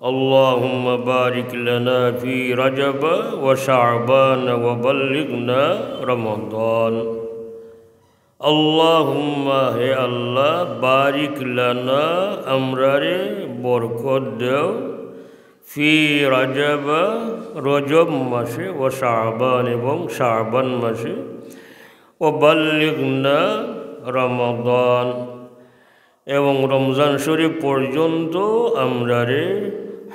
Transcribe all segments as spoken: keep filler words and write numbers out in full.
اللهم بارك لنا في رجب وشعبان وبلغنا رمضان. আল্লাহুম্মা, হে আল্লাহ, বারিক লানা, আমরারে বরকত দেও, ফি রাজাবা, রজব মাসে, ওয়া শাবান, এবং শাবান মাসে, ওয়া বাল্লিগনা রমাদান, এবং রমজান শরীফ পর্যন্ত আমরারে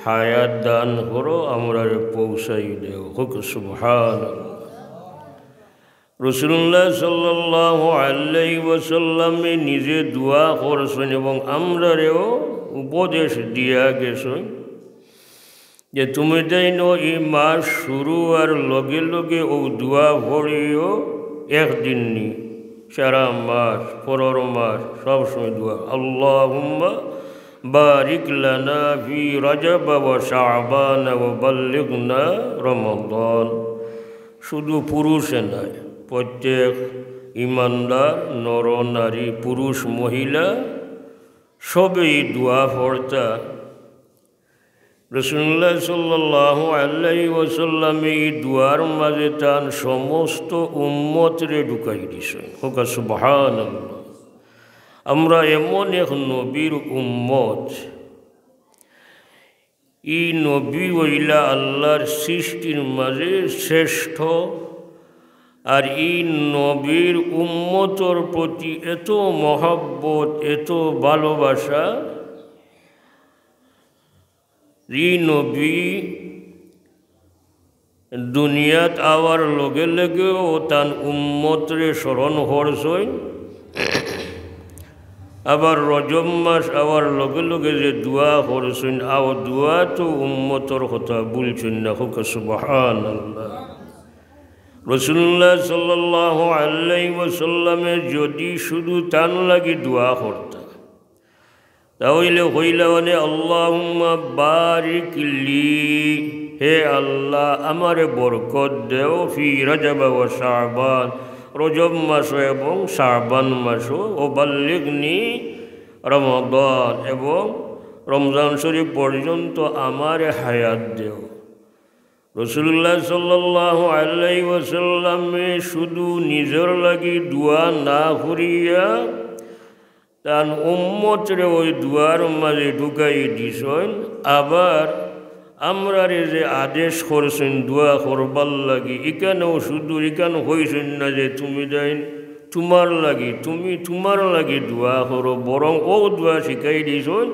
হায়াত দান করো, আমরারে পৌঁছাই দেও। কউক্কা সুবহানাল্লাহ। রাসূলুল্লাহ সাল্লাল্লাহু আলাইহি ওয়াসাল্লামে নিজে দোয়া করছইন এবং আমরারেও উপদেশ দিয়া গেছইন যে, তুমি তাইন ই মাস শুরু অওয়ার লগে লগে অউ দোয়া পড়িও, একদিন নি, সারা মাস, পরর মাস, সব সময় দোয়া, আল্লাহুম্মা বারিক লানা ফি রাজাব ওয়া শাবান ওয়া বাল্লিগনা রমাদান। শুধু পুরুষে নায়, প্রত্যেক ইমানদার নর নারী, পুরুষ মহিলা সবে ই দোয়া পড়তা। রাসূলুল্লাহ সাল্লাল্লাহু আলাইহি ওয়াসাল্লামে ই দোয়ার মাঝে তান সমস্ত উম্মতরে ঢুকাই দিছইন। কউক্কা সুবহানাল্লাহ। আমরা এমন এক নবীর উম্মত, ই নবী অইলা আল্লাহর সৃষ্টির মাঝে শ্রেষ্ঠ। আর ই নবীর উম্মতর প্রতি এত মহব্বত, এত ভালোবাসা, ই নবী দুনিয়াত আওয়ার লগে লগেও তান উম্মতরে স্মরণ করছইন। আবার রজব মাস আওয়ার লগে লগে যে দোয়া করছইন, অউ দোয়াত উম্মতর কথা ভুলছইন না। কউক্কা সুবহানাল্লাহ। রাসূলুল্লাহ সাল্লাল্লাহু আলাইহি ওয়াসাল্লামে যদি শুধু তান লাগি দোয়া করতা, তা অইলে কইলা অনে, আল্লাহুম্মা বারিক লি, হে আল্লাহ, আমারে বরকত দেও, ফি রাজাব ওয়া শাবান, রজব মাসো এবং শাবান মাসো, ওয়া বাল্লিগনি রমাদান, এবং রমজান শরীফ পর্যন্ত আমারে হায়াত দেও। রাসূলুল্লাহ সাল্লাল্লাহু আলাইহি ওয়াসাল্লামে শুধু নিজর লাগি দোয়া না করিয়া তান উম্মতরে অউ দোয়ার মাঝে ঢুকাই দিছইন। আবার আমরারে যে আদেশ করছইন দোয়া করবার লাগি, ইখানেও শুধু ইখান কইছইন না যে তুমি তাইন তুমার লাগি, তুমি তুমার লাগি দোয়া করো, বরং অউ দোয়া শিখাই দিছইন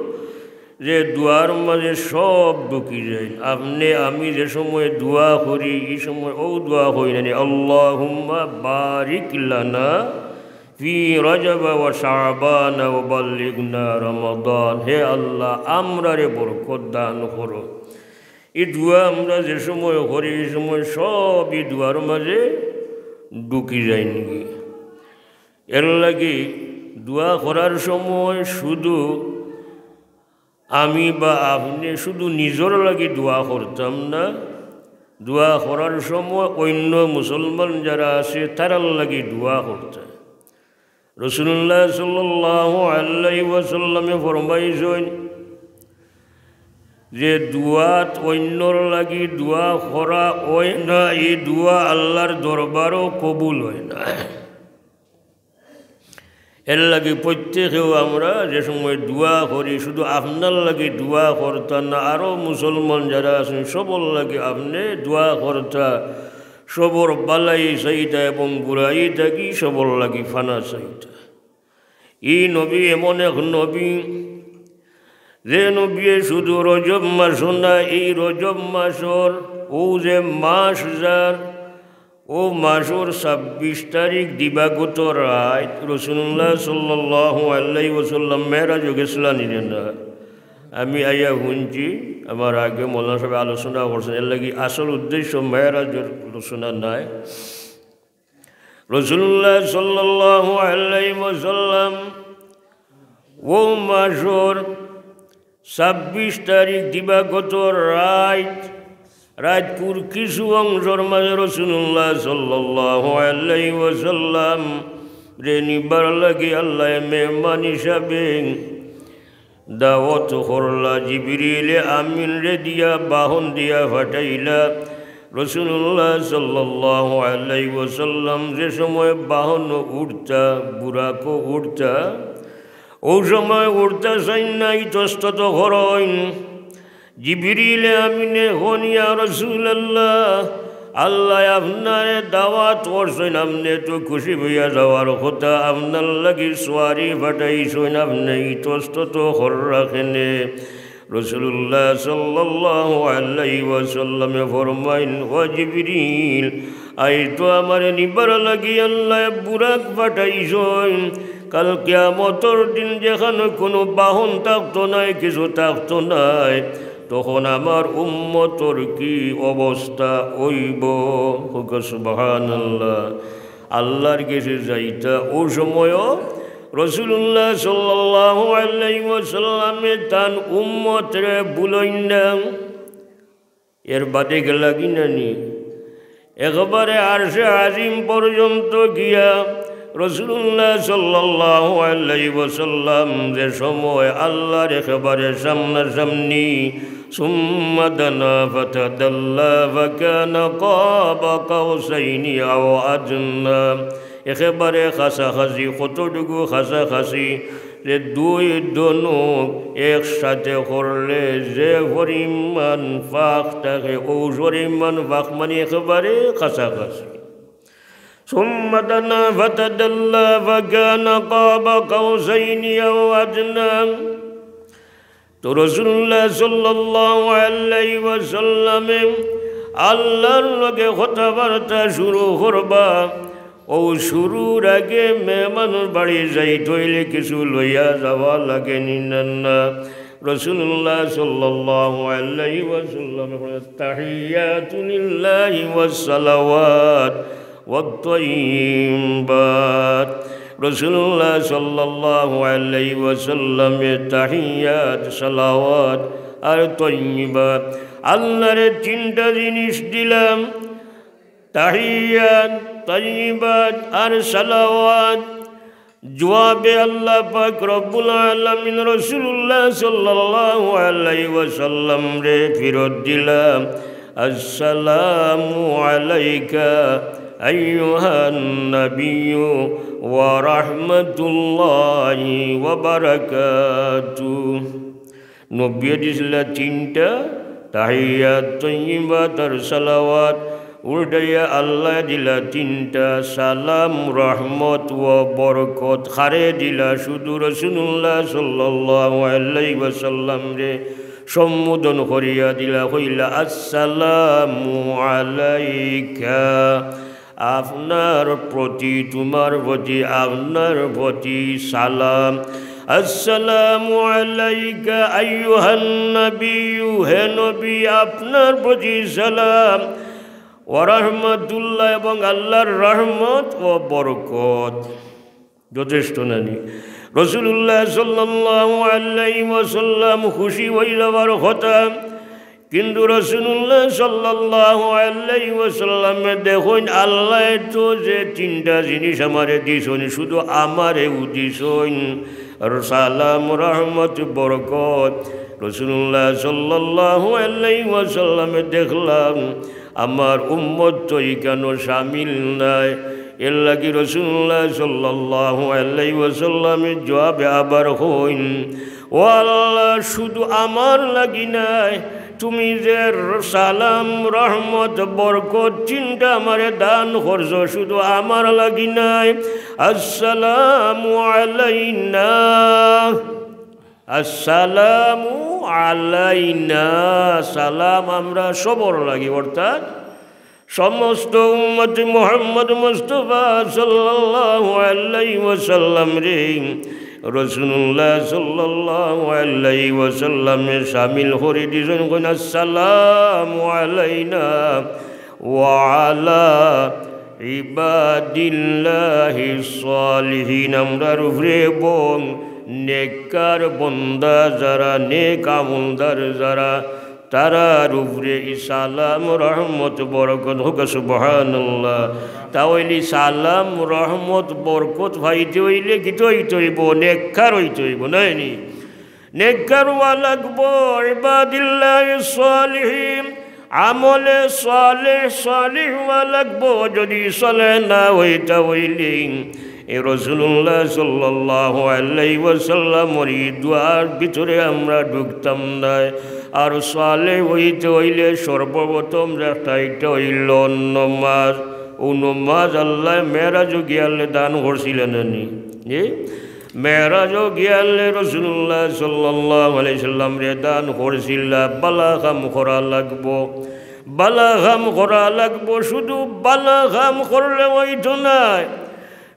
যে দোয়ার মাঝে সব ঢুকি যায়। আপনে আমি যে সময় দোয়া করি, ই সময় অউ দোয়া কই না নি, আল্লাহুম্মা বারিক লানা ফি রাজাব ওয়া শাবান ওয়া বাল্লিগনা রমাদান। হে আল্লাহ, আমরারে বরকত দান করো। ই দোয়া আমরা যে সময় করি, ই সময় সব ই দোয়ার মাঝে ঢুকি যায় নাকি। এর লাগি দোয়া করার সময় শুধু আমি বা আপনে শুধু নিজর লাগি দোয়া করতাম না, দোয়া করার সময় অইন্য মুসলমান যারা আছে তারার লাগি দোয়া করতাম। রাসূলুল্লাহ সাল্লাল্লাহু আলাইহি ওয়াসাল্লামে ফরমাইছইন যে দোয়াত অইন্যর লাগি দোয়া করা অয় না, ই দোয়া আল্লাহর দরবারও কবুল অয় না। এর লাগি প্রত্যেকেও আমরা যে সময় দোয়া করি, শুধু আপনার লাগি দোয়া করতা না, আরো মুসলমান যারা আছইন সবর লাগি আপনে দোয়া করতা, সবর বালাই চাইতা এবং বুরাই থাকি সবর লাগি ফানা চাইতা। ই নবী এমন এক নবী, যে নবীয়ে শুধু রজব মাসো না, ই রজব মাসর অউ যে মাস যার, অউ মাসর ছাব্বিশ তারিখ দিবাগত রাইত রাসূলুল্লাহ সাল্লাল্লাহু আলাইহি ওয়াসাল্লাম মেরাজো গেছলা নি না? আমি আইয়া হুনছি, আমার আগে মৌলানা সাহেব আলোচনা করছইন, এর লাগি আসল উদ্দেশ্য মেরাজর আলোচনা নায়। রাসূলুল্লাহ সাল্লাল্লাহু আলাইহি ওয়াসাল্লাম অউ মাসর ছাব্বিশ তারিখ দিবাগত রাইত, রাইত কুর কিছু অংশর মাঝে রাসূলুল্লাহ সাল্লাল্লাহু আলাইহি ওয়াসাল্লামরে নিবার লাগি আল্লায় মেহমান হিসাবে দাওয়াত করলা, জিবরিলে আমিনরে দিয়া, বাহন দিয়া পাঠাইলা। রাসূলুল্লাহ সাল্লাল্লাহু আলাইহি ওয়াসাল্লাম যে সময় বাহনো উঠতা, বুরাকো উঠতা, অউ সময় উঠতা চাইন না, ইতস্তত করইন। জিবরিলে আমিনে কইন, ইয়া রাসূলুল্লাহ, আল্লায় আপনারে দাওয়াত করছইন, আপনে তো খুশি অইয়া যাওয়ার কথা, আপনার লাগি সোয়ারি পাঠাইছইন, আপনে ইতস্তত কররা কেনে? রাসূলুল্লাহ সাল্লাল্লাহু আলাইহি ওয়াসাল্লামে ফরমাইন, ও জিবরিল, আইজ তো আমারে নিবার লাগি আল্লায় বুরাক পাঠাইছইন। কাল কিয়ামতর দিন যেখানো কুনু বাহন থাকতো নায়, কিছু থাকতো নায়, তখন আমার উম্মতর কি অবস্থা অইবো? কউক্কা সুবহানাল্লাহ। আল্লার গেছে যাইতা, অউ সময়ও রাসূলুল্লাহ সাল্লাল্লাহু আলাইহি ওয়াসাল্লামে তান উম্মতরে ভুলইন না। এর বাদে গেলাগি না নি? একবারে আরশে আজিম পর্যন্ত গিয়া রাসূলুল্লাহ সাল্লাল্লাহু আলাইহি ওয়াসাল্লাম যে সময় আল্লার একেবারে সামনাসামনি, সুম্মা দানা ফাতাদাল্লা ফাকানা কাবা কাউসাইনি আও আদনা, একেবারে কাছাকাছি, কতটুকু কাছাকাছি, যে দুই ধনুক একসাথে করলে যে পরিমাণ ফাঁক থাকে, অউ পরিমাণ ফাঁক, মানে একেবারে কাছাকাছি। সুম্মা দানা ফাতাদাল্লা ফাকানা কাবা কাউসাইনি আও আদনা। তো রাসূলুল্লাহ সাল্লাল্লাহু আলাইহি ওয়াসাল্লামে আল্লার লগে কথাবার্তা শুরু করবা। অউ শুরুর আগে মেহমানর বাড়ি যাইতে অইলে কিছু লইয়া যাওয়া লাগে নি না? না। রাসূলুল্লাহ সাল্লাল্লাহু আলাইহি ওয়াসাল্লাম বলেন, তাহিয়াতু লিল্লাহি ওয়াস সালাওয়াত ওয়াত তাইয়্যিবাত। রাসূলুল্লাহ সাল্লাল্লাহু আলাইহি ওয়াসাল্লামে তাহিয়াত, সালাওয়াত আর তাইয়্যিবাত, আল্লারে তিনটা জিনিস দিলাম, তাহিয়াত, তাইয়্যিবাত আর সালাওয়াত। জবাবে আল্লাহ পাক রব্বুল আলামিন রাসূলুল্লাহ সাল্লাল্লাহু আলাইহি ওয়াসাল্লামরে ফিরত দিলা, আসসালামু আলাইকা আইয়ুহান নাবিয়্যু ওয়া রাহমাতুল্লাহি ওয়া বারাকাতুহু। নবীয়ে দিছিলা তিনটা, তাহিয়াত, তাইয়্যিবাত আর সালাওয়াত। উল্টাইয়া আল্লায় দিলা তিনটা, সালাম, রহমত ও বরকত। কারে দিলা? শুধু রাসূলুল্লাহ সাল্লাল্লাহু আলাইহি ওয়াসাল্লামরে সম্বোধন করিয়া দিলা, কইলা, আসসালামু আলাইকা। আপনার প্রতি, তোমার প্রতি, আপনার প্রতি সালাম। আসসালামু আলাইকা আইয়ুহান নাবিয়্যু, হে নবী, আপনার প্রতি সালাম। ওয়া রাহমাতুল্লাহ, এবং আল্লাহর রহমত ও বরকত। যথেষ্ট নানি? রাসূলুল্লাহ সাল্লাল্লাহু আলাইহি ওয়াসাল্লাম খুশি অই যাওয়ার কথা, কিন্তু রাসূলুল্লাহ সাল্লাল্লাহু আলাইহি ওয়াসাল্লামে দেখইন, আল্লায় তো যে তিনটা জিনিস আমারে দিছইন, শুধু আমারেউ দিছইন, আর সালাম, রহমত, বরকত। রাসূলুল্লাহ সাল্লাল্লাহু আলাইহি ওয়াসাল্লামে দেখলাম, আমার উম্মত তো ইখানো শামিল নায়। এর লাগি রাসূলুল্লাহ সাল্লাল্লাহু আলাইহি ওয়াসাল্লামে জবাবে আবার কইন, ও আল্লাহ, শুধু আমার লাগি নায়, তুমি যে সালাম, রহমত, বরকত তিনটা আমারে দান করছো, শুধু আমার লাগি নায়। আসসালামু আলাইনা। আসসালামু আলাইনা, সালাম আমরা সবর লাগি, অর্থাৎ সমস্ত উম্মতে মুহাম্মদ মুস্তাফা সাল্লাল্লাহু আলাইহি ওয়াসাল্লামরে রাসূলুল্লাহ সাল্লাল্লাহু আলাইহি ওয়াসাল্লামে শামিল করি দিছইন। কইন, আসসালামু আলাইনা ওয়া আলা ইবাদিল্লাহিস সালিহিন, আমরার উপরে এবং নেককার বন্দা যারা, নেক আমলদার যারা, তারার উপরে ই সালাম, রহমত, বরকত। কউক্কা সুবহানাল্লাহ। তা অইলে সালাম, রহমত, বরকত পাইতে অইলে কিতা অইতে অইবো? নেককার অইতে অইবো, নায় নি? নেককার হওয়া লাগবো, ইবাদিল্লাহ সালিহিন, আমলে সালেহ, সালেহ হওয়া লাগবো। যদি সালেহ না হইতা হইলে এই রাসূলুল্লাহ সাল্লাল্লাহু আলাইহি ওয়াসাল্লামর এই দোয়ার ভিতরে আমরা ঢুকতাম নায়। আর সালেহ হইতে হইলে সর্বপ্রথম যেটা, এটা হইল নমাজ। ও নমাজ আল্লাহ মেরাজও গিয়ালে দান করছিলেন নি? জি? মেরাজও গিয়ালে রাসূলুল্লাহ সাল্লাল্লাহু আলাইহি সাল্লামরে দান করছিলা। বালা কাম করা লাগবো, বালা কাম করা লাগবো। শুধু বালা কাম করলে হইতো নায়,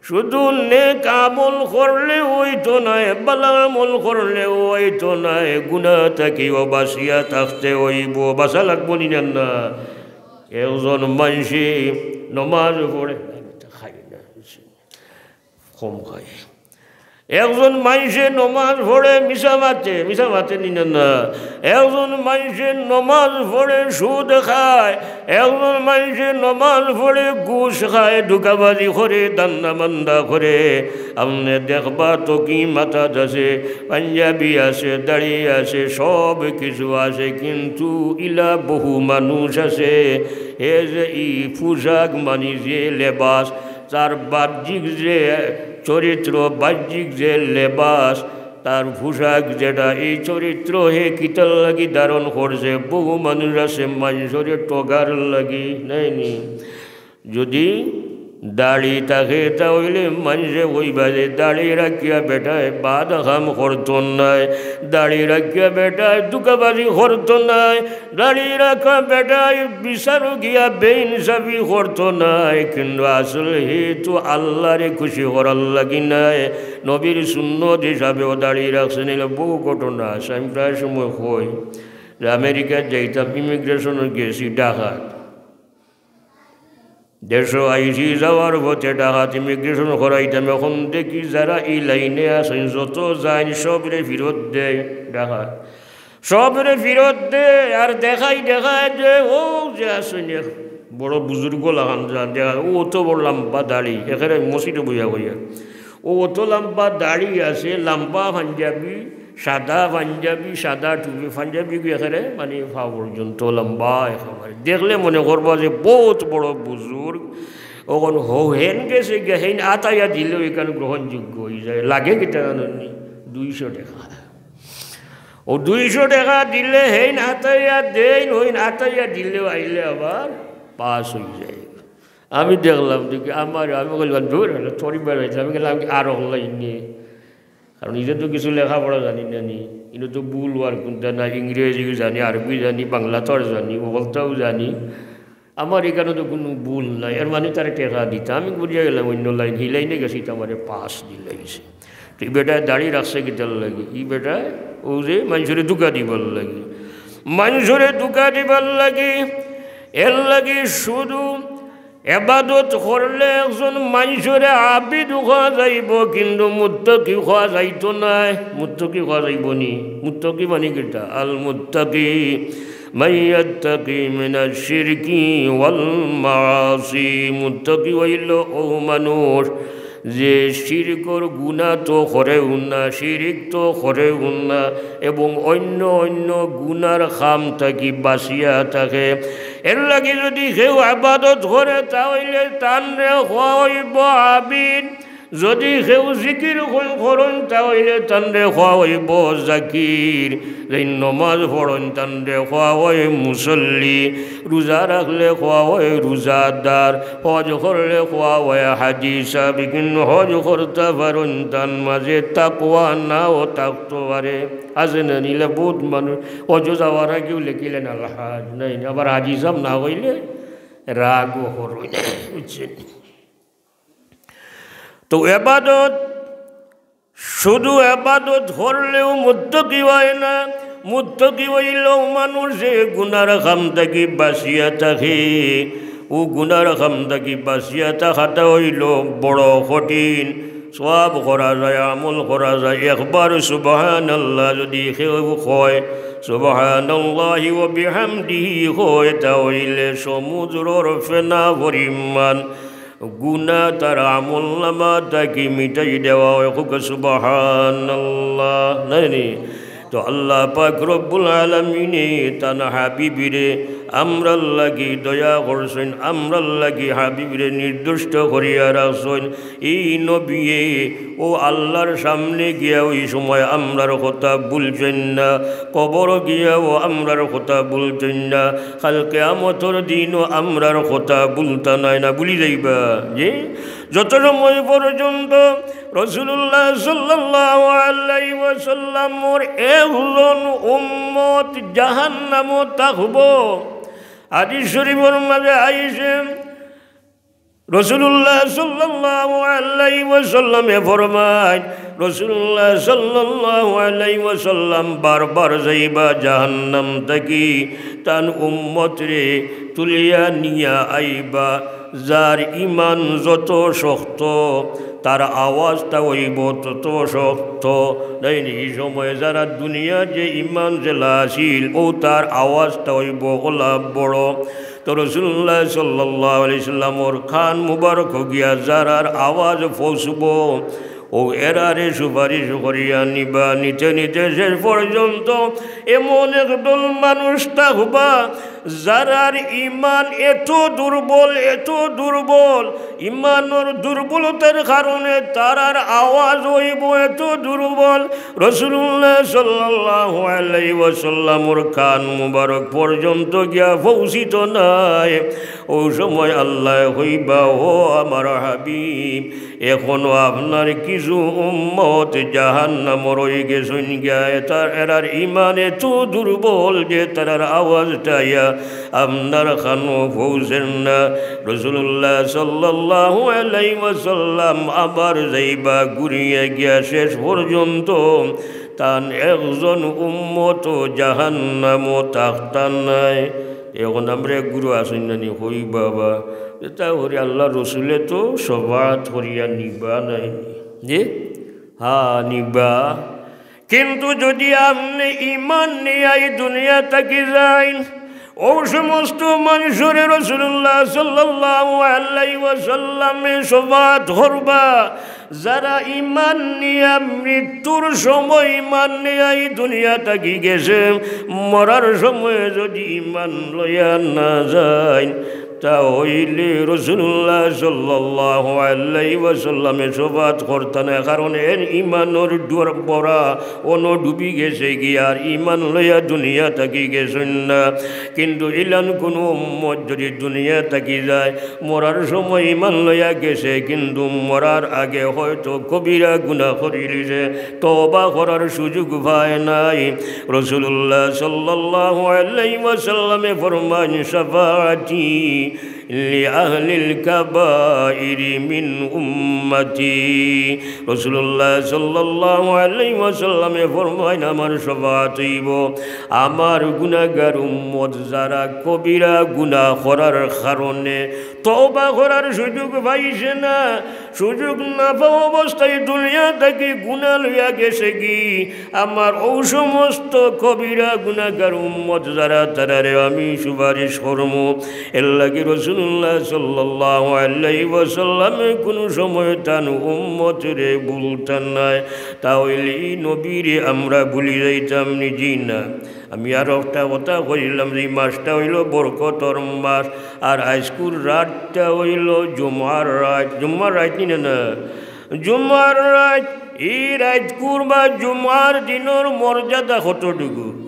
শুধু নেক আমল করলে হইতো নায়, বালা আমল করলে হইতো নায়। গুনাহ থাকিও বাঁচিয়া থাকতে হইবো, বাঁচা লাগবো নি না? না, একজন মানষে নমাজ পড়ে, খাই না, কম খায়। একজন মানষে নমাজ পড়ে মিছা মাতে, মিছা মাতে নি না? না, একজন মানষে নমাজ পড়ে সুদ খায়, একজন মানষে নমাজ পড়ে ঘুষ খায়, ধোঁকাবাজি করে, ধান্দা মান্দা করে। আপনে দেখবা তো কি মাথাত আছে, পাঞ্জাবি আছে, দাড়ি আছে, সব কিছু আছে, কিন্তু ইলা বহু মানুষ আছে, হে যে ই পোশাক মানি যে লেবাস, তার বাহ্যিক যে চরিত্র, বাহ্যিক যে লেবাস, তার পোশাক যেটা, এই চরিত্র হে কিতার লাগি ধারণ করছে? বহু মানুষ আছে মানষরে ঠগার লাগি, নায় নি? যদি দাড়ি থাকে, তা অইলে মানষে কইবা যে দাড়ি রাখিয়া বেটায় বাদ কাম করতো নায়, দাড়ি রাখিয়া বেটায় ধোঁকাবাজি করতো নায়, দাড়ি রাখা বেটায় বিচারো গিয়া বেইনসাফি করতো নায়। কিন্তু আসলে হে তো আল্লাহরে খুশি করার লাগি নায়, নবীর সুন্নত হিসাবেও দাড়ি রাখছে। নিলে বহু ঘটনা আছে। আমি প্রায় সময় কই যে আমেরিকাত যাইতাম, ইমিগ্রেশনো গেছি ঢাকাত, দেশো আইছি, যাওয়ার পথে ঢাকাত ইমিগ্রেশন করাইতাম। এখন দেখি যারা ই লাইনে আছইন, যত যাইন, সবরে ফিরত দেয় ঢাকাত, সবরে ফিরত দেয়। আর দেখাই দেখায় যে ও যে আছইন, এক বড় বুজুর্গ লাখান যান, দেখা ও অত বড় লাম্বা দাড়ি, একেরে মসজিদো বইয়া বইয়া, ও অত লাম্বা দাড়ি আছে, লাম্বা পাঞ্জাবি, সাদা পাঞ্জাবি, সাদা টুপি, পাঞ্জাবি গু একেরে মানে পা পর্যন্ত লাম্বা একেবারে। দেখলে মনে করবা যে বউত বড় বুজুর্গ। অখন হউ হেন গেছে গিয়া, হেইন আতাইয়া দিলেও ইখান গ্রহণযোগ্য অইযায়। লাগে কিতা জানইন নি? দুইশো টেকা। ও দুইশো টেকা দিলে হেইন আতাইয়া দেইন, হইন আতাইয়া দিলেও আইলে আবার পাস অইযায়। আমি দেখলাম দেখি আমার, আমি কইলাম, "দূর হইলে তোরই বেড়াইতে।" আমি গেলাম কি আর অনলাইনে, কারণ ইটা তো কিছু লেখাপড়া জানি না নি, ইনো তো ভুল ওয়ার কোনটা না, ইংরেজিও জানি, আরবি জানি, বাংলা তো আর জানি, ওগুলতাও জানি। আমার ইখানো তো কুনু ভুল নাই, এর মানে তারে টেকা দিতা। আমি বুঝিয়া গেলাম অইন্য লাইন, হি লাইনে গেছি, তো আমারে পাস দিলাইছে। তো ই বেটায় দাড়ি রাখছে কিতার লাগি? ই বেটায় অউ যে মানষরে ধোঁকা দিবার লাগি, মানষরে ধোঁকা দিবার লাগি। এর লাগি শুধু এবাদত করলে একজন মানষরে আবিদ কওয়া যাইবো, কিন্তু মুত্তাকি কওয়া যাইতো নায়। মুত্তাকি কওয়া যাইবো নি? মুত্তাকি মানে কিতা? আল মুত্তাকি মান ইয়াত্তাকি মিনাশ শিরকি ওয়াল মাআসি। মুত্তাকি অইলো অউ মানুষ যে শিরকর গুনা তো করেউ না, শিরিক তো করেউ না, এবং অইন্য অইন্য গুনার কাম থাকি বাচিয়া থাকে। এর লাগি যুদি কেউ এবাদত করে, তা অইলে তানরে কওয়া অইবো আবিদ। যুদি কেউ জিকির কর-, করইন, তা অইলে তানরে কওয়া অইবো জাকির। যেইন নমাজ পড়ইন, তানরে কওয়া অয় মুসল্লি। রোজা রাখলে কওয়া অয় রোজাদার। হজ করলে কওয়া অয় হাজি সাব। কিন্তু হজ করতা পারইন, তান মাঝে তাকওয়া নাও থাকতো পারে। আছে না নি? ইলা বউত মানুষ হজো যাওয়ার আগেউ লেখিলাইন আল হাজ, নায় নি? আবার হাজি সাব না কইলে রাগও করইন, বুঝছইন? তো এবাদত, শুধু এবাদত করলেউ মুত্তাকি অয় না। মুত্তাকি অইলো মানুষ যে গুনার কাম থাকি বাচিয়া থাকে। অউ গুনার কাম থাকি বাচিয়া থাকাটা অইলো বড় কঠিন। সওয়াব করা যায়, আমল করা যায়। একবার সুবহানাল্লাহ যুদি কেউ কয়, সুবহানাল্লাহি ওয়া বিহামদিহি কয়, তা অইলে সমুদ্রর ফেনা পরিমাণ গুনা তার আমলনামা থাকি মিটাই দেওয়া অয়। কউক্কা সুবহানাল্লাহ, নায় নি? তো আল্লাহ পাক রব্বুল আলামিনে তান হাবিবরে আমরার লাগি দয়া করছইন, আমরার লাগি হাবিবরে নির্দিষ্ট করিয়া রাখছইন। এই নবিয়ে ও আল্লাহর সামনে গিয়া ওই সময় আমরার কথা ভুলছইন না, কবর গিয়াও আমরার কথা ভুলছইন না, কাল কিয়ামতর দিনও আমরার কথা ভুলতা নায় না, ভুলি যাইবা যে যত সময় পর্যন্ত রাসূলুল্লাহ সাল্লাল্লাহু আলাইহি ওয়াসাল্লামর একজন উম্মত জাহান্নামো থাকবো। হাদিস শরীফর মাঝে আইছে, রাসূলুল্লাহ সাল্লাল্লাহু আলাইহি ওয়াসাল্লামে ফরমাইন, রাসূলুল্লাহ সাল্লাল্লাহু আলাইহি ওয়াসাল্লাম বারবার যাইবা জাহান্নাম থাকি তান উম্মতরে তুলিয়া নিয়া আইবা। যার ইমান যত শক্ত, তার আওয়াজটা অইবো তত শক্ত। তাইন এই সময় যারা দুনিয়া যে ইমান যেলা আছিল, ও তার আওয়াজটা অইবো ওলা বড়। তো রাসূলুল্লাহ সাল্লাল্লাহু আলাইহি সাল্লামর কান মুবারক গিয়া যারার আওয়াজ পৌঁছবো, ও এরারে সুপারিশ করিয়া নিবা। নিতে নিতে শেষ পর্যন্ত এমন একদল মানুষ থাকবা, যারার ইমান এত দুর্বল, এত দুর্বল, ইমানর দুর্বলতার কারণে তারার আওয়াজ অইবো এত দুর্বল, রাসূলুল্লাহ সাল্লাল্লাহু আলাইহি ওয়াসাল্লামর কান মুবারক পর্যন্ত গিয়া পৌঁছিত নায়। ও সময় আল্লায় কইবা, "ও আমার হাবিব, এখনো আপনার কিছু উম্মত জাহান্নামো রইগেছইন গিয়া, এতার, এরার ইমান এত দুর্বল যে তারার আওয়াজটা আইয়া আপনার কানো পৌঁছের না।" রাসূলুল্লাহ সাল্লাল্লাহু আলাইহি ওয়াসাল্লাম আবার যাইবা ঘুরিয়া গিয়া শেষ পর্যন্ত তান একজন উম্মত জাহান্নামো থাকতা নায়। এখন আমরা এক গুরু আছইন না নি, কই বাবা, যেতা করি আল্লাহর রসুলে তো শফাআত করিয়া নিবা নায় নি? জি? হ্যাঁ, নিবা। কিন্তু যদি আপনে ইমান নিয়া এই দুনিয়া থাকি যাইন, ও সমস্ত মানুষরে রাসূলুল্লাহ সাল্লাল্লাহু আলাইহি ওয়াসাল্লামে শফাআত করবা, যারা ইমান নিয়া মৃত্যুর সময় ইমান নিয়া এই দুনিয়া থাকি গেছে, মরার সময় যদি ইমান লইয়া না যাইন, তা অইলে রাসূলুল্লাহ সাল্লাল্লাহু আলাইহি ওয়াসাল্লামে শফাআত করতা নায়, কারণ এর ইমানর ডুব-, ভরা অনো ডুবি গেছে গি, আর ইমান লইয়া দুনিয়া থাকি গেছইন না। কিন্তু ইলান কুনু উম্মত যদি দুনিয়া থাকি যায়, মরার সময় ইমান লইয়া গেছে, কিন্তু মরার আগে হয়তো কবিরা গুনাহ করিলিছে, তওবা করার সুযোগ পায় নাই। রাসূলুল্লাহ সাল্লাল্লাহু আলাইহি ওয়াসাল্লামে ফরমাইন, "শাফাআতি লিআহলিল কাবাইরি মিন উম্মতি।" রাসূলুল্লাহ সাল্লাল্লাহু আলাইহি ওয়াসাল্লামে ফরমাইন, "আমার শফাআত অইবো আমার গুনাহগার উম্মত, যারা কবিরা গুনাহ করার কারণে তওবা করার সুযোগ পাইছে না, সুযোগ না পাওয়া অবস্থায় দুনিয়া থাকি গুনাহ লইয়া গেছে গি, আমার অউ সমস্ত কবিরা গুনাহগার উম্মত যারা, তারারে আমি সুপারিশ করমু।" এর লাগি রাসূলুল্লাহ সাল্লাল্লাহু আলাইহি ওয়াসাল্লামে কুনু সময় তান উম্মতরে ভুলতা নায়। তা অইলে ই নবীরে আমরা ভুলি যাইতাম নি? জি না। আমি আর একটা কথা কইলাম যে ই মাসটা অইলো বরকতর মাস, আর আইজকুর রাতটা অইলো জুমার রাত। জুমার রাত নি না, না? জুমার রাত, ই রাইতকুর বা জুমার দিনর মর্যাদা কতটুকু?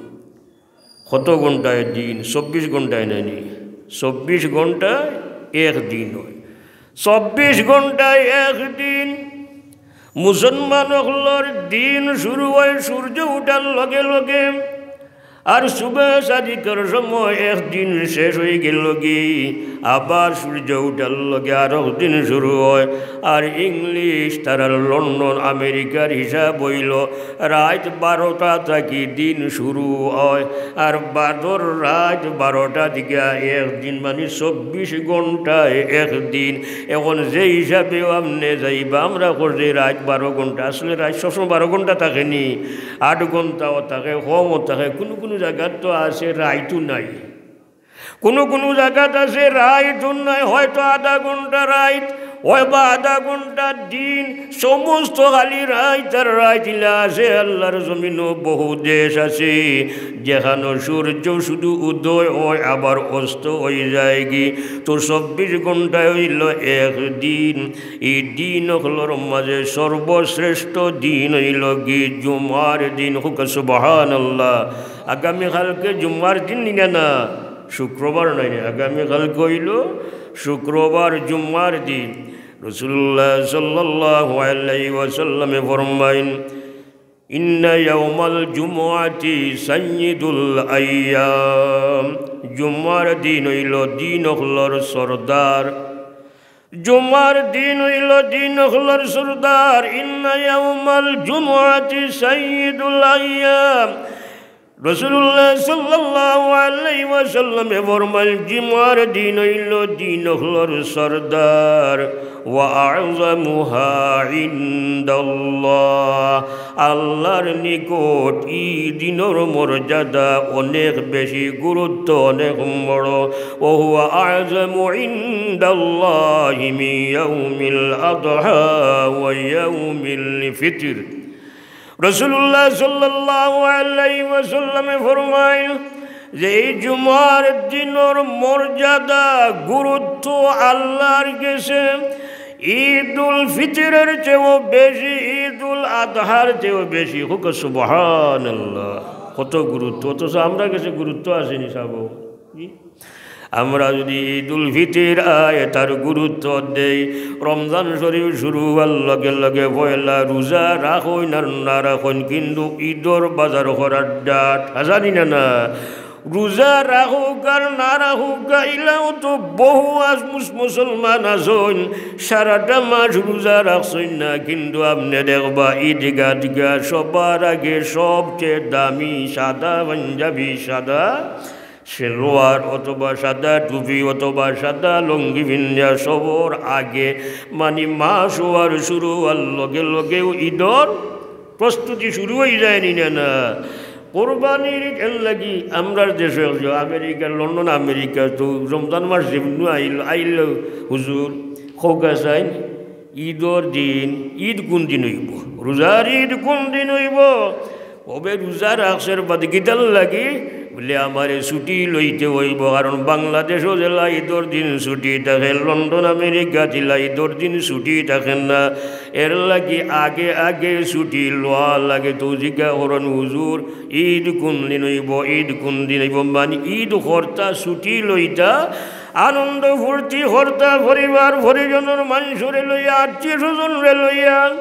কত ঘন্টায় দিন? চব্বিশ ঘন্টায় নায় নি? চব্বিশ ঘন্টায় এক দিন অয়। চব্বিশ ঘন্টায় এক দিন। মুসলমান অকলর দিন শুরু অয় সূর্য উঠার লগে লগে, আর সুবহে সাদিকর সময় এক দিন শেষ অইগেলো গি, আবার সূর্য উঠার লগে আরক দিন শুরু অয়। আর ইংলিশ, তারার লন্ডন, আমেরিকার হিসাব অইলো রাইত বারোটা থাকি দিন শুরু অয়, আর বাদর রাইত বারোটা থাকি এক দিন, মানি চব্বিশ ঘন্টায় এক দিন। এখন যে হিসাবে আপনে যাইবা, আমরা কই যে রাইত বারো ঘন্টা, আসলে রাইত সবসময় বারো ঘন্টা থাকে নি, আট ঘন্টাও থাকে, কমও থাকে, কুনু কুনু জাগাত তো আছে রাইতও নাই। কুনু কুনু জাগাত আছে রাইতও নাই, হয়তো আধা ঘন্টা রাইত, অয় বা আধা ঘন্টার দিন, সমস্ত খালি রাইত আর রাইত ইলা আছে। আল্লাহর জমিনো বহু দেশ আছে, যেখানো সূর্য শুধু উদয় অয়, আবার অস্ত অইযায়গি। তো চব্বিশ ঘন্টায় অইলো এক দিন। ই দিন অকলর মাঝে সর্বশ্রেষ্ঠ দিন অইলো কি? জুমার দিন। কউক্কা সুবহানাল্লাহ। আগামী কালকে জুমার দিন নি না? শুক্রবার নায় নি, আগামী কালকে অইলো শুক্রবার, জুমার দিন। রাসূলুল্লাহ সাল্লাল্লাহু আলাইহি ওয়াসাল্লামে ফরমাইন, "ইন্না ইয়াউমাল জুমুআতি সাইয়্যিদুল আইয়াম।" জুমার দিন অইলো দিন অকলর সর্দার। জুমার দিন অইলো দিন অকলর সর্দার। "ইন্না ইয়াউমাল জুমুআতি সাইয়্যিদুল আইয়াম।" রাসূলুল্লাহ সাল্লাল্লাহু আলাইহি ওয়াসাল্লামে ফরমাইন, জুমার দিন অইলো দিন অকলর সর্দার। "ওয়া আ'যামুহা ইনদাল্লাহ।" আল্লাহর নিকট ই দিনর মর্যাদা অনেক বেশি, গুরুত্ব অনেক বড়। "ওয়া হুয়া আ'যামু ইনদাল্লাহি মিন ইয়াউমিল আদহা ওয়া ইয়াউমিল ফিতর।" রাসূলুল্লাহ সাল্লাল্লাহু আলাইহি ওয়াসাল্লামে ফরমাইন যে এই জুমার দিনর মর্যাদা, গুরুত্ব আল্লাহর গেছে ঈদুল ফিতরের চেয়েও বেশি, ঈদুল আদহার চেয়েও বেশি। কউক্কা সুবহানাল্লাহ। কত গুরুত্ব, অথচ আমরার গেছে গুরুত্ব আছে নি সাব? জি? আমরা যদি ঈদুল ফিতর আয়, তার গুরুত্ব দেই, রমজান শরীফ শুরু অওয়ার লগে লগে পয়লা রোজা রাখইন আর না রাখইন, কিন্তু ঈদর বাজার করার ডাট, হাছা নি না? না, রোজা রাখউক্কা আর না রাখউক্কা, ইলাও তো বহু আজ মুস-, মুসলমান আছইন, সারাটা মাস রোজা রাখছইন না, কিন্তু আপনে দেখবা ঈদগাহ গিয়া সবার আগে সবচেয়ে দামি সাদা পাঞ্জাবি, সাদা সেলোয়ার অথবা সাদা টুপি অথবা সাদা লুঙ্গি পিন্দিয়া সবর আগে, মানি মাস অওয়ার শুরু অওয়ার লগে লগেউ ঈদর প্রস্তুতি শুরু অইযায় নি না? না, কুরবানির ঈদ এর লাগি আমরার দেশো যে আমেরিকা, লন্ডন, আমেরিকা তো রমজান মাস যেমনে আইল, আইল হুজুর, কউক্কা চাইন, ঈদর দিন, ঈদ কুন দিন অইবো? রোজার ঈদ কুন দিন অইবো? অবে রোজা রাখছে বাদে কিতার লাগি? বুলে, "আমারে ছুটি লইতে অইবো, কারণ বাংলাদেশো যেলা ঈদর দিন ছুটি থাকে, লন্ডন, আমেরিকাত ইলা ঈদর দিন ছুটি থাকে না, এর লাগি আগে আগে ছুটি লওয়া লাগে।" তো জিকা করইন, "হুজুর, ঈদ কুন দিন অইবো? ঈদ কুন দিন অইবো?" মানি ঈদ করতা, ছুটি লইতা, আনন্দ ফুর্তি করতা, পরিবার পরিজনর মানষরে লইয়া, আত্মীয় স্বজনরে লইয়া।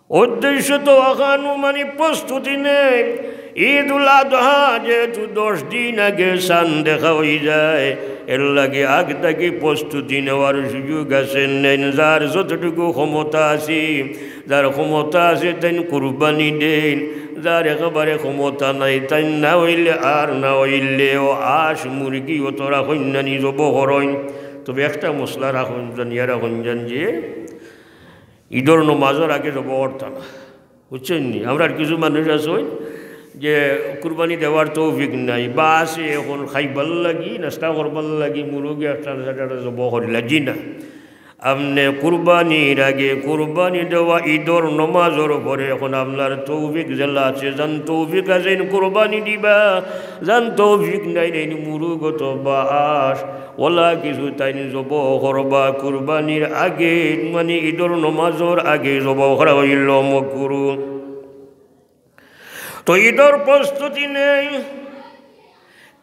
উদ্দেশ্য তো অখানউ মানি প্রস্তুতি নেই। ঈদুল আদহা যেহেতু দশ দিন আগে চান দেখা অইযায়, এর লাগি আগ থাকি প্রস্তুতি নেওয়ার সুযোগ আছে। নেইন, যার যতটুকু ক্ষমতা আছে, যার ক্ষমতা আছে তাইন কুরবানি দেইন, যার একেবারে ক্ষমতা নাই তাইন না অইলে আর না অইলেও আস মুরগি অত রাখইন না নি, জবো করইন, তবে একটা মশলা রাখইন, জানিয়া রাখইন যান যে ঈদর নমাজর আগে জবো করতা না, বুঝছইন নি? আমরার কিছু মানুষ আছে অউ যে কুরবানি দেওয়ার তৌফিক নাই, বা আছে অখন খাইবার লাগি, নাস্তা করবার লাগি, মুরগি একটা না একটা জবো করিলা, জি না। আপনে কুরবানির আগে, কুরবানি দেওয়া, ঈদর নমাজর পরে, অখন আপনার তৌফিক যেলা আছে, যান তৌফিক আছে, ইন কুরবানি দিবা, যান তৌফিক নাই, ইন মুরগ অথবা আস, অলা কিছু তাইন জবো করবা, কুরবানির আগে, মানি ঈদর নমাজর আগে জবো করা অইলো মকরু। তো ঈদর প্রস্তুতি নেই,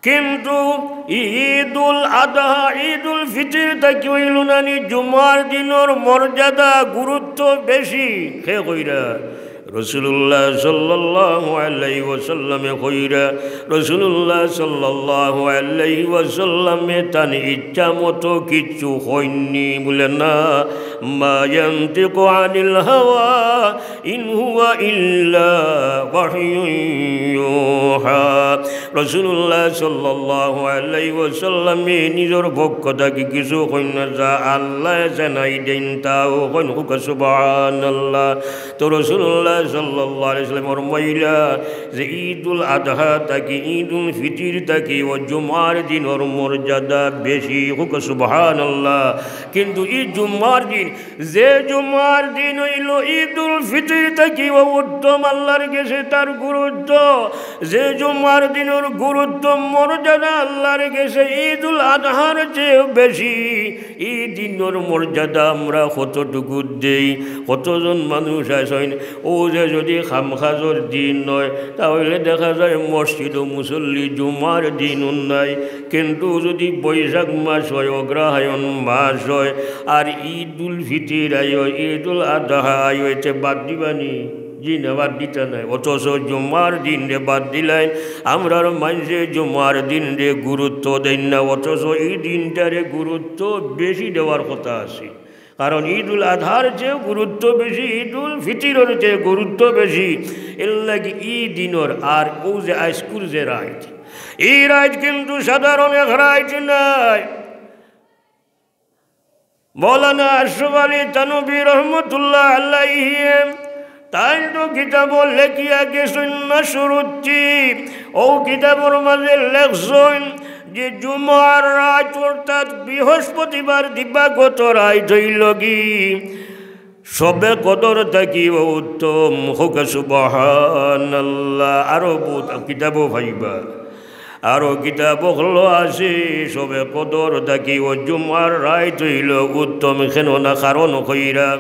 কিন্তু ঈদুল আদহা, ঈদুল ফিতর থাকি অইলো না নি জুমার দিনর মর্যাদা, গুরুত্ব বেশি। কে কইরা? রাসূলুল্লাহ সাল্লাল্লাহু আলাইহি ওয়াসাল্লামে কইরা। রাসূলুল্লাহ সাল্লাল্লাহু আলাইহি ওয়াসাল্লামে তান ইচ্ছা মতো কিচ্ছু কইন নি, বুলে না, "মা ইয়ানতিকু আনিল হাওয়া, ইন হুয়া ইল্লা ওয়াহয়ুন ইউহা।" রাসূলুল্লাহ সাল্লাল্লাহু আলাইহি ওয়াসাল্লামে নিজর পক্ষ থাকি কিছু কইন না, যা আল্লায় জানাই দেইন তাও কইন। কউক্কা সুবহানাল্লাহ। তো রাসূলুল্লাহ সাল্লাল্লাহু আলাইহি ওয়াসাল্লামে ফরমাইলা যে ঈদুল আদহা থাকি, ঈদুল ফিতির থাকি অউ জুমার দিনর মর্যাদা বেশি। কউক্কা সুবহানাল্লাহ। কিন্তু ই জুমার দিন, যে জুমার দিন অইলো ঈদুল ফিতির থাকিও উত্তম আল্লার গেছে তার গুরুত্ব, যে জুমার দিনর গুরুত্ব মর্যাদা আল্লার গেছে ঈদুল আদহার চেয়েও বেশি। ই দিনর মর্যাদা আমরা কতটুকু দেই? কতজন মানুষ আছইন, অউ যে যুদি কামকাজর দিন অয়, তা অইলে দেখা যায় মসজিদো মুসল্লি জুমার দিনও নাই। কিন্তু যুদি বৈশাখ মাস অয়, অগ্রহায়ণ মাস অয়, আর ঈদুল ফিতির আয়, ঈদুল আদহা আয়, এতে বাদ দিবা নি? জি না, বাদ দিতা নায়। অথচ জুমার দিনরে বাদ দিলাইন। আমরার মানষে জুমার দিনরে গুরুত্ব দেইন না, অথচ ই দিনটারে গুরুত্ব বেশি দেওয়ার কথা আছিল। কারণ ঈদুল আদহার চেয়ে গুরুত্ব বেশি, ঈদুল ফিতিরর চেয়ে গুরুত্ব বেশি। এরলাগি ই দিনর আর অউ যে আইজকুর যে রাইত, ই রাইত কিন্তু সাধারণ এক রাইত নায়। মৌলানা আশরাফ আলী থানভী রহমতুল্লাহ আলাইহি তাইন তো কিতাবো লেখিয়া গেছইন নশরুত্তি, অউ কিতাবর মাঝে লেখছইন যে জুমার রাইত অর্থাৎ বৃহস্পতিবার দিবাগত রাইত অইলোগি শবে কদর থাকিও উত্তম। কউক্কা সুবহানাল্লাহ। আরো বউত কিতাবো পাইবা, আরো কিতাব অকলো আছে, শবে কদর থাকিও জুমার রাইত অইলো উত্তম। কেননা কারণ কইরা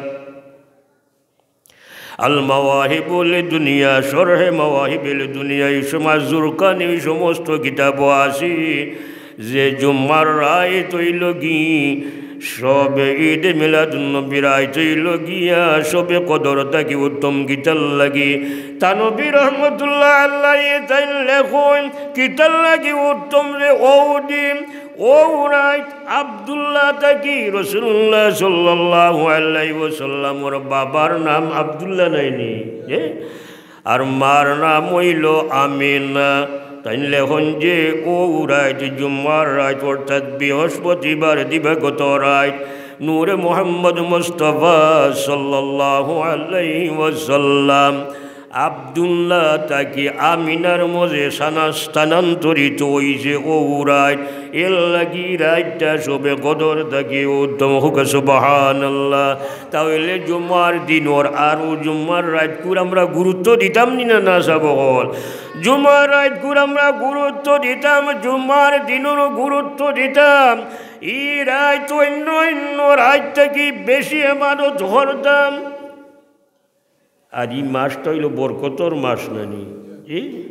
আল মাওয়াহিবুল দুনিয়া, শরহে মাওয়াহিবুল দুনিয়া, ই সময় জুরকানি, ই সমস্ত কিতাবো আছে যে জুমার রাইত অইলোগি শবে ঈদে মিলাদুন্নবী, রাইত অইলোগিয়া শবে কদর থাকি উত্তম। কিতার লাগি? থানভী রহমতুল্লাহ আলাইহি তাইন লেখইন, কিতার লাগি উত্তম যে অউ দিন, অউ রাইত আব্দুল্লাহ থাকি রাসূলুল্লাহ সাল্লাল্লাহু আলাইহি ওয়াসাল্লামর বাবার নাম আব্দুল্লাহ নায়নি? এ? আর মার নাম অইলো আমিনা। তাইন লেখইন যে অউ রাইত, জুমার রাইত, অর্থাৎ বৃহস্পতিবার দিবাগত রাইত, নূরে মুহাম্মদ মুস্তাফা সাল্লাল্লাহু আলাইহি ওয়াসাল্লাম আব্দুল্লাহ থাকি আমিনার মাঝে সানা-, স্থানান্তরিত অইছে অউ রাইত। এরলাগি রাইতটা শবে কদর থাকিও উত্তম। কউক্কা সুবহানাল্লাহ। তা অইলে জুমার দিনর আর অউ জুমার রাইতকুর আমরা গুরুত্ব দিতাম নি না, না সাব অকল? জুমার রাইতকুর আমরা গুরুত্ব দিতাম, জুমার দিনরও গুরুত্ব দিতাম। ই রাইত অইন্য অইন্য রাইত থাকি বেশি ইবাদত করতাম। আর ই মাসটা অইলো বরকতর মাস নানি? জি?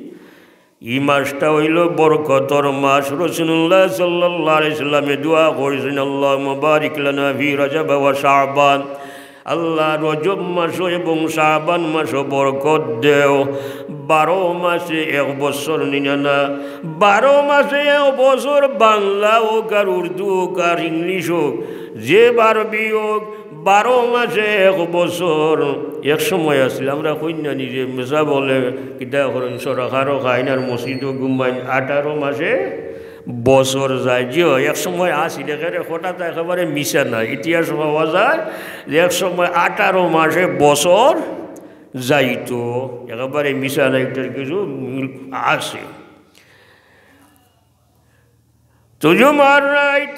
ই মাসটা অইলো বরকতর মাস। রাসূলুল্লাহ সাল্লাল্লাহু আলাইহি ওয়াসাল্লামে দোয়া করছইন, "আল্লাহুম্মা বারিক লানা ফি রাজাব ওয়া শাবান।" আল্লাহ, রজব মাসো এবং শাবান মাসো বরকত দেও। বারো মাসে এক বছর নি না না, বারো মাসে এক বছর, বাংলা অউক আর উর্দু অউক আর ইংলিশ অউক, যে বারবি অউক, বারো মাসে এক বছর। এক সময় আছিল, আমরা কইন না নি যে মেজা বলে কিতা করেন, সরকারও খাইন আর মসজিদও ঘুমাইন, আঠারো মাসে বছর যায়। জি অয়, এক সময় আছিল, একেবারে হঠাৎ একেবারে মিছা না, ইতিহাস পাওয়া যায় যে এক সময় আঠারো মাসে বছর যাইতো, একেবারে মিছা না, এটার কিছু মিল আছে। তো জুমার রাইত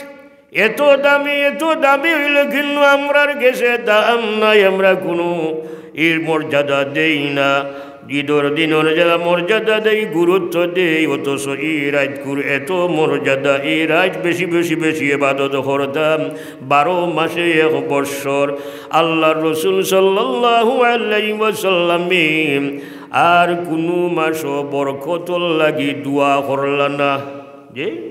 এত দামি, এত দামি অইলো, কিন্তু আমরার গেছে দাম নাই, আমরা কুনু এর মর্যাদা দেই না। ঈদর দিনর যেলা মর্যাদা দেই, গুরুত্ব দেই, অথচ ই রাইতকুর এত মর্যাদা, ই রাইত বেশি বেশি বেশি ইবাদত করতাম। বারো মাসে এক বৎসর আল্লার রসুল সাল্লাল্লাহু আলাইহি ওয়াসাল্লামে আর কুনু মাসো বরকতর লাগি দোয়া করলা না। যে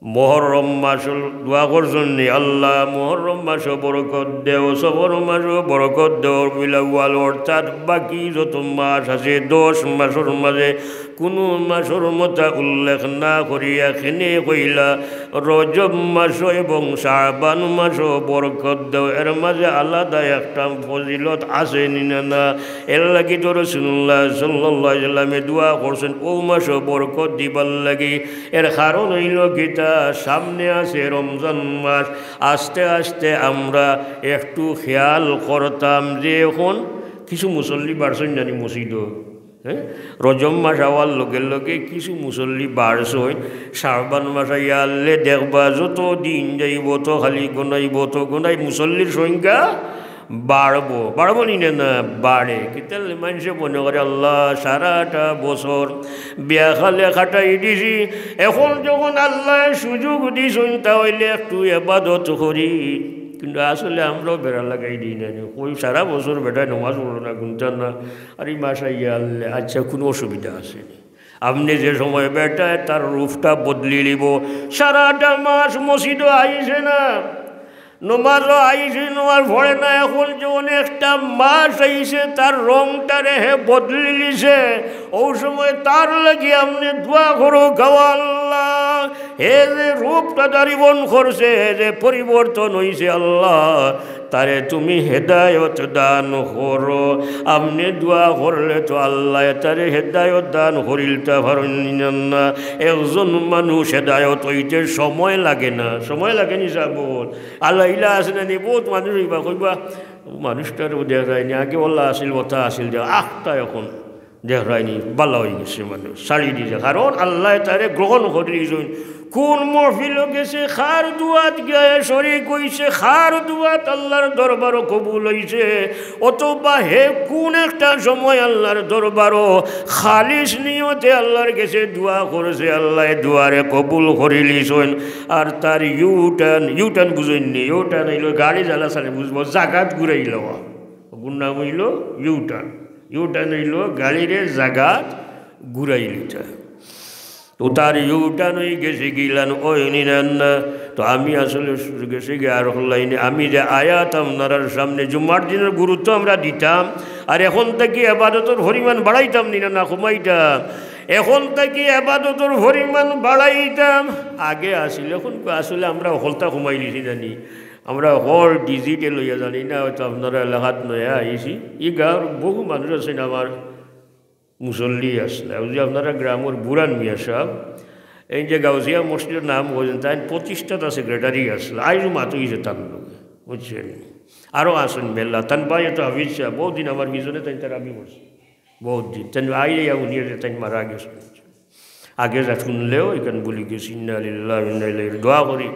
মুহররম মাসো দোয়া করছইন নি, "আল্লাহ, মুহররম মাসো বরকত দেও, সফর মাসো বরকত দেও, রবিউল আউয়াল, অর্থাৎ বাকি যত মাস আছে, দশ মাসর মাঝে কুনু মাসর মতা উল্লেখ না করিয়া কেনে কইলা, "রজব মাসো এবং শাবান মাসো বরকত দেও।" এর মাঝে আলাদা একটা ফজিলত আছে নি না, না? এর লাগি তো রাসূলুল্লাহ সাল্লাল্লাহু আলাইহি ওয়াসাল্লামে দোয়া করছেন অউ মাসো বরকত দিবার লাগি। এর কারণ অইলো কিতা, সামনে আছে রমজান মাস। আস্তে আস্তে আমরা একটু খেয়াল করতাম যে অখন কিছু মুসল্লি বাড়ছইন জানি মসজিদো। হ্যাঁ, রজব মাস আওয়ার লগে লগে কিছু মুসল্লি বাড়ছইন। শাবান মাস আইয়া আইলে দেখবা যত দিন যাইবো, অত খালি গনাইবো, অত গনাই মুসল্লির সংখ্যা বাড়বো। বাড়বো নি না, না? বাড়ে। কিতার লাগি? মানষে মনে করে, "আল্লাহ, সারাটা বছর বেয়াখালে কাটাই দিছি, এখন যখন আল্লায় সুযোগ দিছইন, তা অইলে একটু এবাদত করি।" কিন্তু আসলে আমরাও বেড়া লাগাই দেই না নি। কই সারা বছর বেটায় নমাজ পড়ো না, গুনতা না, আর ই মাস আইয়া আইলে, আচ্ছা, কুনু অসুবিধা আছে নি? আপনে যে সময় বেটায় তার রূপটা বদলি লিবো, সারাটা মাস মসজিদো আইছে না, নমাজও আইছে, নমাজ পড়ে না, এখন যখন একটা মাস আইছে, তার রংটারে হে বদলি লিছে, অউ সময় তার লাগি আপনে দোয়া করো, "ও আল্লাহ, হে যে রূপটা দাড়ি বন করছে, হে যে পরিবর্তন অইছে, আল্লাহ, তারে তুমি হেদায়ত দান করো।" আপনে দোয়া করলে তো আল্লায় তারে হেদায়ত দান করিলতা পারইন না? একজন মানুষ হেদায়ত অইতে সময় লাগে না? সময় লাগে নি সাব? আল্লাহ ইলা আছে না নি? বউত মানুষ অইবা, কইবা, "অউ মানুষটারে দেখরায় নি, আগে অলা আছিল, অতা আছিল, দে আখতা এখন দেখরায় নি, বালা অইগেছে, মানুষ ছাড়ি দিছে।" কারণ আল্লায় তারে গ্রহণ করিলিছইন। কুন মহফিলো গেছে, কার দোয়াত গিয়া শরিক অইছে, কার দোয়াত আল্লার দরবারো কবুল অইছে, অথবা হে কুন একটা সময় আল্লার দরবারো খালিস নিয়তে আল্লার গেছে দোয়া করছে, আল্লায় দোয়ারে কবুল করিলিছইন। আর তার U-turn, U-turn বুঝইন নি? U-turn অইলো গাড়ি জ্বালা ছাড়ে বুঝবো, জাগাত ঘুরাইলো। অগুর নাম অইলো U-turn। U-turn অইলো গাড়িরে জাগাত ঘুরাইলিতা। তো তার U-turn অইগেছে গিলান, অয় নি না, না? তো আমি আসলে গেছে গিয়া আর হল্লাই নি। আমি যে আয়াত আপনারার সামনে জুমার দিনর গুরুত্ব আমরা দিতাম, আর এখন থাকি এবাদতর পরিমাণ বাড়াইতাম নি না, না কমাইতাম? এখন থাকি এবাদতর পরিমাণ বাড়াইতাম। আগে আছিল, এখন আসলে আমরা হকলতা কমাইলিছি জানি। আমরা হকল digital অইয়া জানি না, হয়তো আপনারা এলাকাত নয়া আইছি। ই গাঁওর বহু মানুষ আছইন আমার মুসল্লি আছলা। অউ যে আপনারা গ্রামর বুরান মিয়া সাব, এই যে গাউজিয়া মসজিদর নাম কইছইন, তাইন প্রতিষ্ঠাতা secretary আছলা। আইজও মাত অইছে তান লগে, বুঝছইন? আরও আছইন মেলা, তান ভাই অতো হাফিজ সাব, বউত দিন আমার পিছনে তাইন তারাবি করছে, বউত দিন। তাইন আইয়া হুনিয়া যে তাইন মারা গেছইন। আগে যা হুনলেও ইখান ভুলি গেছি, ইন্না লিল্লাহি ওয়া ইন্না ইলাইহি। দোয়া করি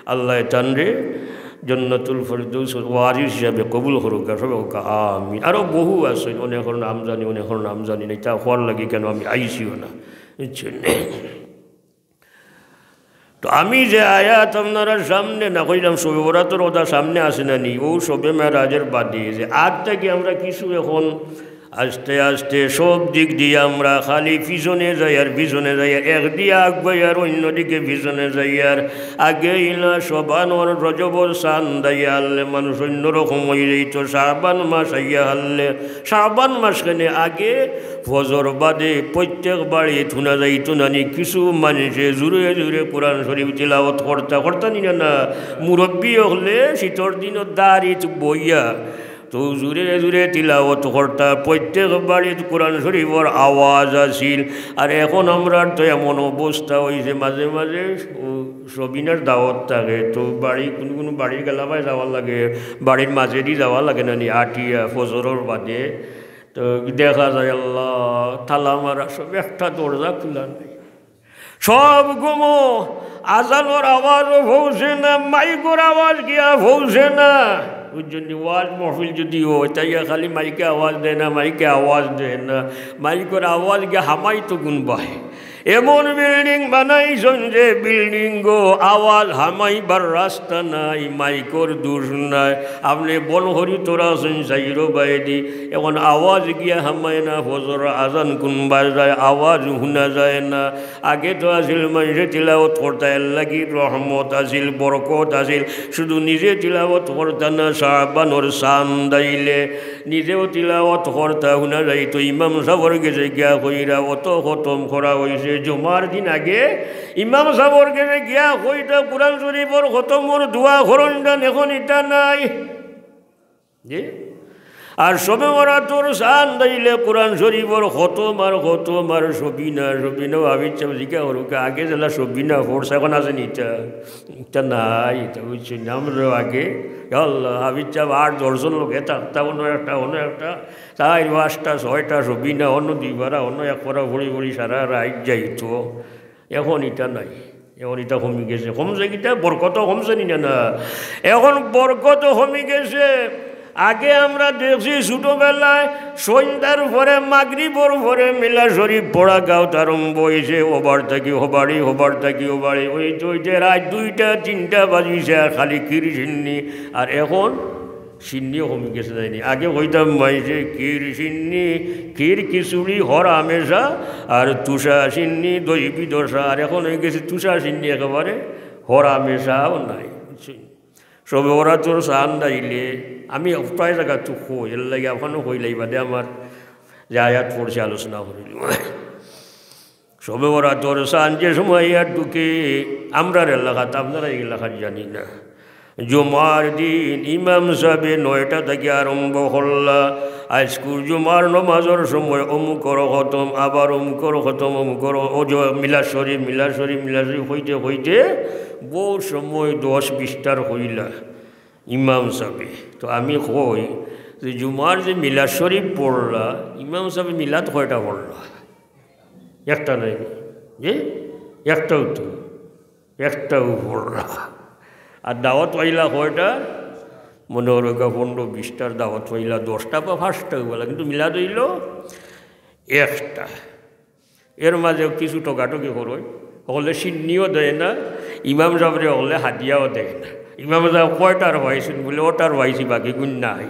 আল্লায় তানরে জান্নাতুল ফেরদৌস ওয়ারিস হিসাবে কবুল করুক, আর সবে কউক্কা আমিন। আরও বহু আছইন, অনেকর নাম জানি, অনেকর নাম জানি না, ইতা কওয়ার লাগি কেনে আমি আইছিও না, বুঝছইন? তো আমি যে আয়াত আপনারার সামনে না কইলাম, শবে বরাতর কথা সামনে আছে না নি, অউ শবে মেরাজর বাদে যে আগ থাকি আমরা কিছু এখন আস্তে আস্তে সব দিক দিয়া আমরা খালি পিছনে যাইয়ার, পিছনে যাইয়ার, একদিকে আগুয়াইয়ার অইন্যদিকে পিছনে যাইয়ার। আগে ইলা শাবানর রজবর চান্দ আইয়া আইলে মানুষ অইন্যরকম অইযাইতো, শাবান মাস আইয়া আইলে, শাবান মাস কেনে আগে ফজর বাদে প্রত্যেক বাড়িত হুনা যাইতো না নি, কিছু মানষে জুরে জুরে কোরআন শরিফ তিলাওত করতা, করতা নি না, না? মুরব্বি অকলে শীতর দিনো দাড়িত বইয়া তো জুরে জুরে তিলাওত করতা, প্রত্যেক বাড়িত কোরআন শরিফর আওয়াজ আছিল। আর এখন আমরার তো এমন অবস্থা অইছে, মাঝে মাঝে ও সবিনার দাওয়াত থাকে, তো বাড়ি, কুনু কুনু বাড়ির গেলাবায় যাওয়া লাগে, বাড়ির মাঝেদি যাওয়া লাগে না নি, আটিয়া ফজরর বাদে। তো দেখা যায়, আল্লাহ, তালা মারা সব, একটা দরজা খুলা নাই। সব ঘুমো, আজানর আওয়াজও পৌঁছে না, মাইকর আওয়াজ গিয়া পৌঁছে না। বুঝছইন নি? ওয়াজ মহফিল যুদি অয়, তাইয়া খালি মাইকে আওয়াজ দেয় না, মাইকে আওয়াজ দেয় না, মাইকর আওয়াজ গিয়া হামাইতো কুনবায়। এমন বিল্ডিং বানাইছইন যে বিল্ডিংও আওয়াজ হামাইবার রাস্তা নাই, মাইকর দোষ নাই। আপনে বন করি তোরা আছইন চাইরো বায়দি, এখন আওয়াজ গিয়া হামায় না, ফজর আজান কুনবায় যায়, আওয়াজ হুনা যায় না। আগে তো আছিল মানষে তিলাওত করতা, এরলাগি রহমত আছিল, বরকত আছিল। শুধু নিজে তিলাওত করতা না, শাবানর চান্দ আইলে নিজেও তিলাওয়াত করতা, হুনা যাইতো ইমাম সাবর গেছে গিয়া কইরা অত খতম করা অইছে। জুমার দিন আগে ইমাম সাবর গেছে গিয়া কইতা, "কুরআন শরীফর খতমর দোয়া করইন যান, এখন ইটা নাই।" জি? আর শবে বরাতর চান্দ আইলে কুরআন শরীফর খতম আর খতম আর সবিনা, সবিনা। হাফিজ সাব জিকা করুক, আগে যেলা সবিনা পড়ছে, এখন আছে নি ইটা? ইটা নাই, ইটা বুঝছইন নি? আমরা আগে, ইয়া আল্লাহ, হাফিজ সাব আট দশ জন লগে থাকতা, অনো একটা, অনো একটা, চাইর পাঁচটা, ছয়টা সবিনা, অনো দুই পারা, অনো এক পারা পড়ি পড়ি সারা রাইত যাইতো। এখন ইটা নাই, এখন ইটা কমি গেছে। কমছে কিতা? বরকত কমছে নি না? না, এখন বরকত কমি গেছে। আগে আমরা দেখছি ছোটবেলায় সন্ধ্যার পরে, মাগরিবর পরে মিলাদ শরীফ পড়া গাউত আরম্ভ অইছে, ওবার থাকি হবাড়ি, হবার থাকি ওবাড়ি, অইতে অইতে রাইত দুইটা তিনটা বাজিছে, আর খালি ক্ষীর সিন্নি। আর এখন সিন্নিও কমি গেছে, যায়নি? আগে কইতাম মাইনষে ক্ষীর সিন্নি, ক্ষীর খিচুড়ি হর হামেশা, আর তুষা সিন্নি দই বিদশা, আর এখন অই গেছে তুষা সিন্নি একেবারে হর হামেশাও নাই, বুঝছইন? শবে বরাতর চান্দ আইলে আমি প্রায় জাগাত তো কই, এর লাগি আপনারও কইলাই বাদে আমার যে আয়াত পড়ছি আলোচনা করিল। শবে বরাতর চান্দ যে সময় আর ঢুকে, আমরার এলাকাত, আপনারা এই এলাকাত জানি না, জুমার দিন ইমাম সাবে নয়টা থাকি আরম্ভ করলা, আইজকুর জুমার নমাজর সময় অমুকর খতম, আবার অমুকর খতম, অমুকর অজু, মিলাদ শরীফ, মিলাদ শরীফ, মিলাদ শরীফ কইতে কইতে বউত সময় দশ বিশটার কইলা ইমাম সাবে। তো আমি কই যে জুমার যে মিলাদ শরীফ পড়লা, ইমাম সাবে মিলাদ কয়টা পড়লা? একটা নাই, যে একটাও তো, একটাও পড়লা। আর দাওয়াত পাইলা কয়টা? মনে করউক্কা পনেরো বিশটার দাওয়াত পাইলা, দশটা বা পাঁচটা অইবো, কিন্তু মিলাদ অইলো একটা। এর মাঝে কিছু ঠকাঠকি করইন, হকলে সিন্নিও দেয় না, ইমাম সাবরে হকলে হাদিয়াও দেয় না। ইমাম সাব কয়টার পাইছইন? বুলে, "অটার পাইছি, বাকি গুন নাই।"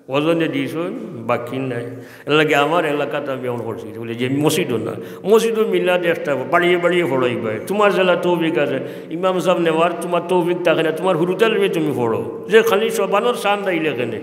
ওজনে দিছইন, বাকি নাই। এর লাগি আমার এলাকাত আমি অখন করছি, বুলে যে মসজিদও না, মসজিদও মিলাদ একটা, বাড়িয়ে বাড়িয়ে পড়াইবায়। তুমার যেলা তৌফিক আছে, ইমাম সাব নেওয়ার তুমার তৌফিক থাকে না, তুমার হুরুতালিমে তুমি পড়ো, যে খালি শবানর চান্দ আইলে কেনে।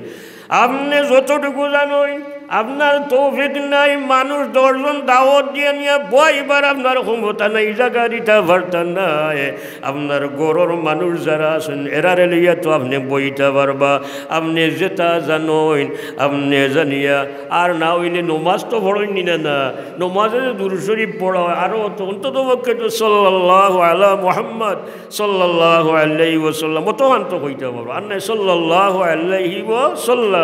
আপনে যতটুকু জানইন, আপনার তৌফিক নাই, মানুষ দশজন দাওয়াত দিয়া নিয়া বওয়াইবার আপনার ক্ষমতা নাই, জাগা দিতা পারতা নায়। আপনার ঘরর মানুষ যারা আছইন, এরারে লইয়া তো আপনে বইতা পারবা। আপনে যেটা জানইন, আপনে জানিয়া, আর না অইলে নমাজ তো পড়ইন নি না, না। নমাজে যে দুরূদ শরীফ পড়া অয়, আরো অত, অন্তত পক্ষে তো সাল্লাল্লাহু আলা মুহাম্মদ, সাল্লাল্লাহু আলাইহি ওয়াসাল্লাম, অতখান তো কইতা পারো। আর নায় সাল্লাল্লাহু আলাইহি ওয়াসাল্লাম,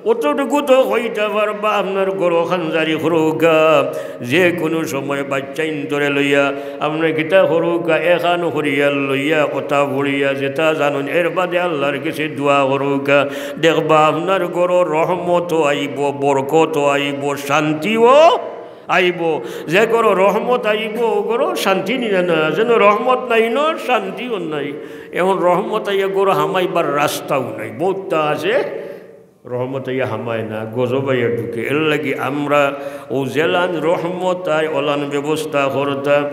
অতটুকু তো কইতা পারবা। আপনার ঘরো খান জারি করউক্কা, যে কুনু সময় বাচ্চাইন্তরে লইয়া আপনে কিতা করউক্কা, এখান করিয়া লইয়া, কথা পড়িয়া, যেটা জানইন, এর বাদে আল্লার গেছে দোয়া করউক্কা। দেখবা আপনার ঘরো রহমতও আইবো, বরকতও আইবো, শান্তিও আইবো। যে ঘরো রহমত আইবো, অউ ঘরো শান্তি নি না, না, যেন রহমত নাই, ন শান্তিও নাই। এখন রহমত আইয়া ঘরো হামাইবার রাস্তাও নাই, বউততা আছে, রহমত আইয়া হামায় না, গজব আইয়া ঢুকে। এর লাগি আমরা অউ যেলান রহমত আয়, অলান ব্যবস্থা করতা।